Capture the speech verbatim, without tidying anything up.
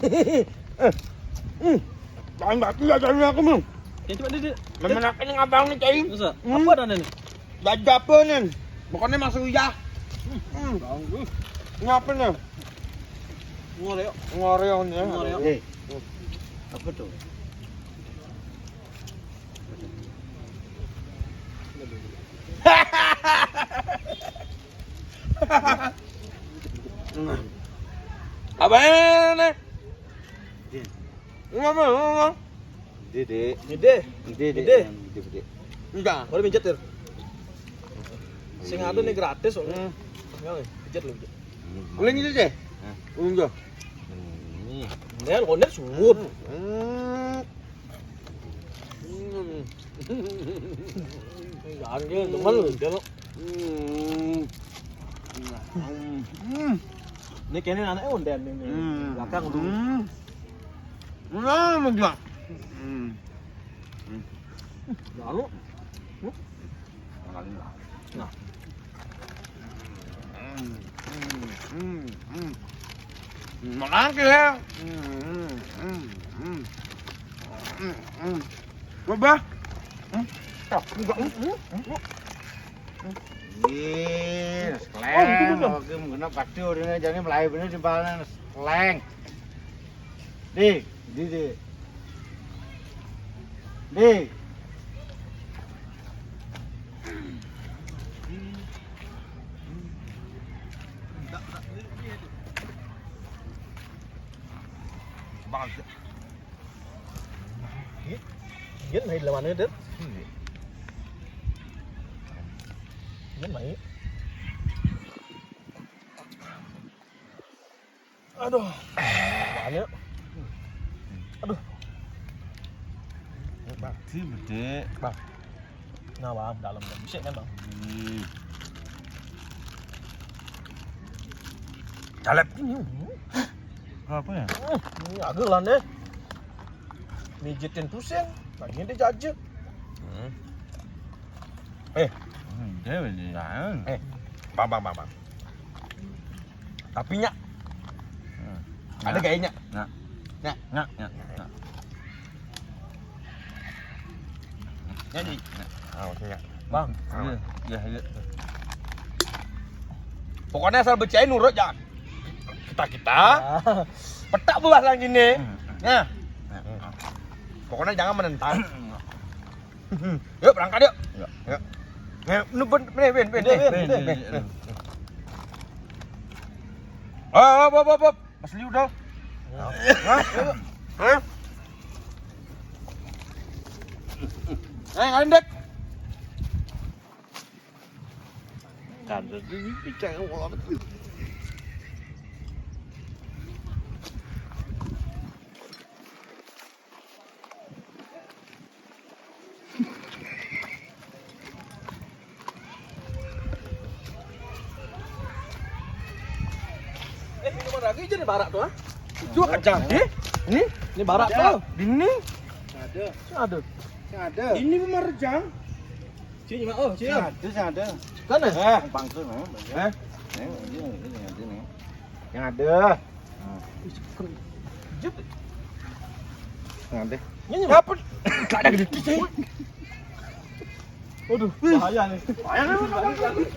Eh, hmm. Tangan batu ya, dari aku, Bang. Ya, coba, Dek, Dek. Memenakin abang nih, Cai. Masa? Hmm. Apa ada nih? Jajapan nih. Bukannya masuk ya. Hmm. Bagus. Ini apa nih? Ngoreo. Ngoreo nih. Ngoreo. Eh. Apa tuh? Apa ini? Ngomong, ngomong. Dede. Dede. Dede. Dede. Dede. Enggak. Baru pijet, Tir. Sing ada nih gratis soalnya. Hmm. Ya, pijet lu, pijet. Boleh gitu, Cai? Hah? Boleh gitu. Hmm. Dia konek suwut. Hmm. Hmm. Jangan dia teman lu, dia lo. Hmm. Hmm. Ini kayaknya anaknya onden ini. Hmm. Belakang lu. Hmm. Nah, emang gila. Hmm. Hmm. Lalu, hmm? Nah. Hmm, hmm, hmm, hmm. Makasih ya. Hmm, hmm, hmm, hmm. Hmm, hmm. Coba. Hmm. Ah, enggak. Hmm, hmm, hmm. Ih, oh, itu seleng. Bener. Oke, mungkin pasti orangnya jadi mulai bener di bawah seleng. Di, di, di. Di. Bang, dia, dia naik lawannya, Der. Iya. Dia naik. Aduh. Banyak. Aduh. Bang, di bedek, Bang. Nah, Bang, dalam, Bang. Bisa kan, Bang? Hmm. Calep. Hmm. Apa ya? Hmm, ini ada lah, deh. Mijitin pusing, bagian dia jaje. Hmm. Eh. Hmm, dia beneran. Eh, Bang, Bang, Bang, Bang. Tapi nyak. Hmm. Ada nyak. Kayaknya. Nyak. Nyak. Nyak, nyak, nyak. Nyak, Ji. Nyak. Ah, oke, ya. Bang. Iya, iya, iya. Pokoknya asal becai nurut, jangan kita-kita. Ah. Petak buah lagi nih. Hmm. Nah. Hmm. Pokoknya jangan menentang. Yuk, berangkat yuk. Yuk. Yuk. Nih, nu ben, nih, ben, ben, udah, nih, ben, ben, udah, ben, udah. Ben. Oh, hop, hop, hop, hop. Mas Liu dah. Ya. Hah? Hah? Eh, ngalindek. Kan, terus ini bicara ngolot. Eh, minuman lagi aja nih barak tuh, ah. Itu aja. Eh, ini? Ini barak tuh. Ini? Ada. Ada. Ada. Ini marejang. Sini, Mak. Oh, sini. Ada, ada. Kan ya? Eh, bangkrut, Mak. Eh? Eh, ini, ini, ini, ini. Yang ada. Nah. Jep. Yang ada. Ini apa? Gak ada gede. Waduh, bahaya nih. Bahaya nih, bahaya nih.